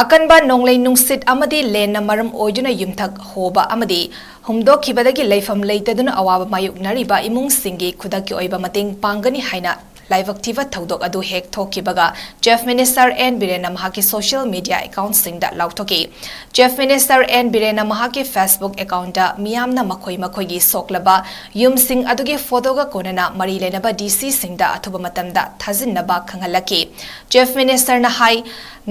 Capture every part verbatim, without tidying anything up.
ꯑꯀꯟꯕ ꯅꯣꯡꯂꯩ ꯅꯨꯡꯁꯤꯠ ꯑꯃꯗꯤ ꯂꯦꯟꯅ ꯃꯔꯝ ꯑꯣꯏꯗꯨꯅ ꯌꯨꯝꯊꯛ ꯍꯣꯕ ꯑꯃꯗꯤ ꯍꯨꯝꯗꯣꯛꯈꯤꯕꯗꯒꯤ ꯂꯩꯐꯝ ꯂꯩꯇꯗꯨꯅ ꯑꯋꯥꯕ ꯃꯥꯌꯣꯛꯅꯔꯤꯕ ꯏꯃꯨꯡꯁꯤꯡꯒꯤ ꯈꯨꯗꯛꯀꯤ ꯑꯣꯏꯕ ꯃꯇꯦꯡ ꯄꯥꯡꯒꯅꯤ ꯍꯥꯏꯅ ꯂꯥꯏꯕꯛ ꯊꯤꯕ ꯊꯧꯗꯣꯛ ꯑꯗꯨ ꯍꯦꯛ ꯊꯣꯛꯈꯤꯕꯒ Chief Minister N ꯕꯤꯔꯦꯟꯅ ꯃꯍꯥꯛꯀꯤ social media accountꯁꯤꯡꯗ ꯂꯥꯎꯊꯣꯛꯈꯤ꯫ Chief Minister N ꯕꯤꯔꯦꯟꯅ ꯃꯍꯥꯛꯀꯤ Facebook accountꯇ ꯃꯤꯌꯥꯝꯅ ꯃꯈꯣꯏ ꯃꯈꯣꯏꯒꯤ ꯁꯣꯛꯂꯕ ꯌꯨꯝꯁꯤꯡ ꯑꯗꯨꯒꯤ photoꯒ ꯀꯣꯟꯅꯅ ꯃꯔꯤ ꯂꯩꯅꯕ DCꯁꯤꯡꯗ ꯑꯊꯨꯕ ꯃꯇꯝꯗ ꯊꯥꯖꯤꯟꯅꯕ ꯈꯪꯍꯜꯂꯛꯈꯤ꯫ Chief Ministerꯅ ꯍꯥꯏ,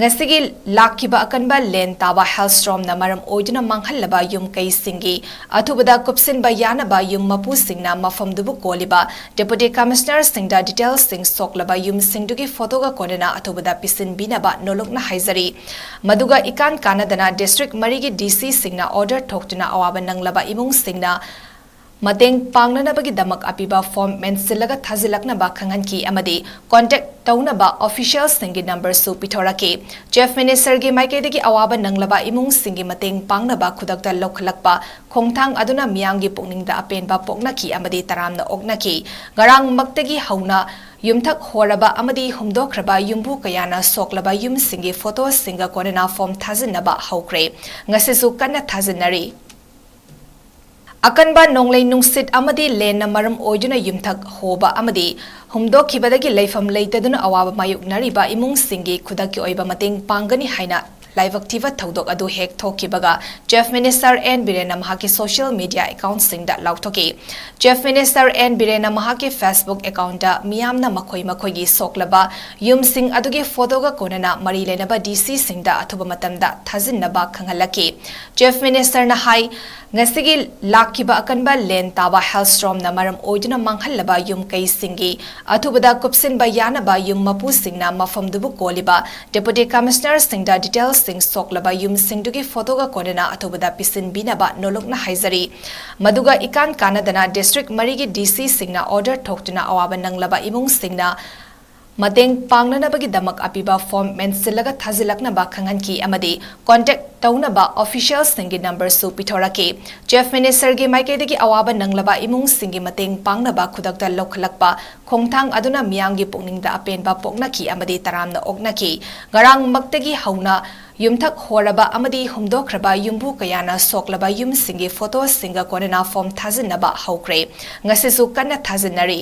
ꯉꯁꯤꯒꯤ ꯂꯥꯛꯈꯤꯕ ꯑꯀꯟꯕ ꯂꯦꯟ ꯇꯥꯕ hailstormꯅ ꯃꯔꯝ ꯑꯣꯏꯗꯨꯅ ꯃꯥꯡꯍꯜꯂꯕ ꯌꯨꯝ ꯀꯩꯁꯤꯡꯒꯤ ꯑꯊꯨꯕꯗ ꯀꯨꯞꯁꯤꯟꯕ ꯌꯥꯅꯕ ꯌꯨꯝ ꯃꯄꯨꯁꯤꯡꯅ ꯃꯐꯝꯗꯨꯕꯨ ꯀꯣꯜꯂꯤꯕ Deputy Commissionerꯁꯤꯡꯗ detailsꯁꯤꯡ, ꯁꯣꯛꯂꯕ ꯌꯨꯝꯁꯤꯡꯗꯨꯒꯤ photoꯒ ꯀꯣꯟꯅꯅ ꯑꯊꯨꯕꯗ ꯄꯤꯁꯤꯟꯕꯤꯅꯕ ꯅꯣꯂꯨꯛꯅ ꯍꯥꯏꯖꯔꯤ꯫ ꯃꯗꯨꯒ ꯏꯀꯥꯟ ꯀꯥꯟꯅꯗꯅ district ꯃꯔꯤꯒꯤ DCꯁꯤꯡꯅ order ꯊꯣꯛꯇꯨꯅ ꯑꯋꯥꯕ ꯅꯪꯂꯕ ꯏꯃꯨꯡꯁꯤꯡꯅ ꯃꯇꯦꯡ ꯄꯥꯡꯅꯅꯕꯒꯤꯗꯃꯛ ꯑꯄꯤꯕ form ꯃꯦꯟꯁꯤꯜꯂꯒ ꯊꯥꯖꯤꯜꯂꯛꯅꯕ ꯈꯪꯍꯟꯈꯤ ꯑꯃꯗꯤ contact ꯇꯧꯅꯕ officialꯁꯤꯡꯒꯤ numberꯁꯨ ꯄꯤꯊꯣꯔꯛꯈꯤ꯫ Chief Ministerꯒꯤ ꯃꯥꯏꯀꯩꯗꯒꯤ ꯑꯋꯥꯕ ꯅꯪꯂꯕ ꯏꯃꯨꯡꯁꯤꯡꯒꯤ ꯃꯇꯦꯡ ꯄꯥꯡꯅꯕ ꯈꯨꯗꯛꯇ ꯂꯧꯈꯠꯂꯛꯄ ꯈꯣꯡꯊꯥꯡ ꯑꯗꯨꯅ ꯃꯤꯌꯥꯝꯒꯤ ꯄꯨꯛꯅꯤꯡꯗ ꯑꯄꯦꯟꯕ ꯄꯣꯛꯅꯈꯤ ꯑꯃꯗꯤ ꯇꯔꯥꯝꯅ ꯑꯣꯛꯅꯈꯤ꯫ ꯉꯔꯥꯡꯃꯛꯇꯒꯤ ꯍꯧꯅ ꯌꯨꯝꯊꯛ ꯍꯣꯔꯕ ꯑꯃꯗꯤ ꯍꯨꯝꯗꯣꯛꯈ꯭ꯔꯕ ꯌꯨꯝꯕꯨ ꯀꯌꯥꯅ ꯁꯣꯛꯂꯕ ꯌꯨꯝꯁꯤꯡꯒꯤ photoꯁꯤꯡꯒ ꯀꯣꯟꯅꯅ form ꯊꯥꯖꯤꯟꯅꯕ ꯍꯧꯈ꯭ꯔꯦ꯫ ꯉꯁꯤꯁꯨ ꯀꯟꯅ ꯊꯥꯖꯤꯟꯅꯔꯤ꯫ ꯑꯀꯟꯕ ꯅꯣꯡꯂꯩ ꯅꯨꯡꯁꯤꯠ ꯑꯃꯗꯤ ꯂꯦꯟꯅ ꯃꯔꯝ ꯑꯣꯏꯗꯨꯅ ꯌꯨꯝꯊꯛ ꯍꯣꯕ ꯑꯃꯗꯤ ꯍꯨꯝꯗꯣꯛꯈꯤꯕꯗꯒꯤ ꯂꯩꯐꯝ ꯂꯩꯇꯗꯨꯅ ꯑꯋꯥꯕ ꯃꯥꯌꯣꯛꯅꯔꯤꯕ ꯏꯃꯨꯡꯁꯤꯡꯒꯤ ꯈꯨꯗꯛꯀꯤ ꯑꯣꯏꯕ ꯃꯇꯦꯡ ꯄꯥꯡꯒꯅꯤ ꯍꯥꯏꯅ ꯂꯥꯏꯕꯛ ꯊꯤꯕ ꯊꯧꯗꯣꯛ ꯑꯗꯨ ꯍꯦꯛ ꯊꯣꯛꯈꯤꯕꯒ Chief Minister N ꯕꯤꯔꯦꯟꯅ ꯃꯍꯥꯛꯀꯤ social media accountꯁꯤꯡꯗ ꯂꯥꯎꯊꯣꯛꯈꯤ꯫ Chief Minister N ꯕꯤꯔꯦꯟꯅ ꯃꯍꯥꯛꯀꯤ Facebook accountꯇ ꯃꯤꯌꯥꯝꯅ ꯃꯈꯣꯏ ꯃꯈꯣꯏꯒꯤ ꯁꯣꯛꯂꯕ ꯌꯨꯝꯁꯤꯡ ꯑꯗꯨꯒꯤ photoꯒ ꯀꯣꯟꯅꯅ ꯃꯔꯤ ꯂꯩꯅꯕ DCꯁꯤꯡꯗ ꯑꯊꯨꯕ ꯃꯇꯝꯗ ꯊꯥꯖꯤꯟꯅꯕ ꯈꯪꯍꯜꯂꯛꯈꯤ꯫ Chief Ministerꯅ ꯍꯥꯏ, ꯉꯁꯤꯒꯤ ꯂꯥꯛꯈꯤꯕ ꯑꯀꯟꯕ ꯂꯦꯟ ꯇꯥꯕ hailstormꯅ ꯃꯔꯝ ꯑꯣꯏꯗꯨꯅ ꯃꯥꯡꯍꯜꯂꯕ ꯌꯨꯝ ꯀꯩꯁꯤꯡꯒꯤ ꯑꯊꯨꯕꯗ ꯀꯨꯞꯁꯤꯟꯕ ꯌꯥꯅꯕ ꯌꯨꯝ ꯃꯄꯨꯁꯤꯡꯅ ꯃꯐꯝꯗꯨꯕꯨ ꯀꯣꯜꯂꯤꯕ Deputy Commissionerꯁꯤꯡꯗ detailsꯁꯤꯡ, ꯁꯣꯛꯂꯕ ꯌꯨꯝꯁꯤꯡꯗꯨꯒꯤ photoꯒ ꯀꯣꯟꯅꯅ ꯑꯊꯨꯕꯗ ꯄꯤꯁꯤꯟꯕꯤꯅꯕ ꯅꯣꯂꯨꯛꯅ ꯍꯥꯏꯖꯔꯤ꯫ ꯃꯗꯨꯒ ꯏꯀꯥꯟ ꯀꯥꯟꯅꯗꯅ district ꯃꯔꯤꯒꯤ DCꯁꯤꯡꯅ order ꯊꯣꯛꯇꯨꯅ ꯑꯋꯥꯕ ꯅꯪꯂꯕ ꯏꯃꯨꯡꯁꯤꯡꯅ ꯃꯇꯦꯡ ꯄꯥꯡꯅꯅꯕꯒꯤꯗꯃꯛ ꯑꯄꯤꯕ form ꯃꯦꯟꯁꯤꯜꯂꯒ ꯊꯥꯖꯤꯜꯂꯛꯅꯕ ꯈꯪꯍꯟꯈꯤ ꯑꯃꯗꯤ contact ꯇꯧꯅꯕ officialꯁꯤꯡꯒꯤ numberꯁꯨ ꯄꯤꯊꯣꯔꯛꯈꯤ꯫ Chief Ministerꯒꯤ ꯃꯥꯏꯀꯩꯗꯒꯤ ꯑꯋꯥꯕ ꯅꯪꯂꯕ ꯏꯃꯨꯡꯁꯤꯡꯒꯤ ꯃꯇꯦꯡ ꯄꯥꯡꯅꯕ ꯈꯨꯗꯛꯇ ꯂꯧꯈꯠꯂꯛꯄ ꯈꯣꯡꯊꯥꯡ ꯑꯗꯨꯅ ꯃꯤꯌꯥꯝꯒꯤ ꯄꯨꯛꯅꯤꯡꯗ ꯑꯄꯦꯟꯕ ꯄꯣꯛꯅꯈꯤ ꯑꯃꯗꯤ ꯇꯔꯥꯝꯅ ꯑꯣꯛꯅꯈꯤ꯫ ꯉꯔꯥꯡꯃꯛꯇꯒꯤ ꯍꯧꯅ ꯌꯨꯝꯊꯛ ꯍꯣꯔꯕ ꯑꯃꯗꯤ ꯍꯨꯝꯗꯣꯛꯈ꯭ꯔꯕ ꯌꯨꯝꯕꯨ ꯀꯌꯥꯅ ꯁꯣꯛꯂꯕ ꯌꯨꯝꯁꯤꯡꯒꯤ ꯐꯣꯇꯣꯁꯤꯡꯒ ꯀꯣꯟꯅꯅ ꯐꯣꯝ ꯊꯥꯖꯤꯟꯅꯕ ꯍꯧꯈ꯭ꯔꯦ꯫ ꯉꯁꯤꯁꯨ ꯀꯟꯅ ꯊꯥꯖꯤꯟꯅꯔꯤ꯫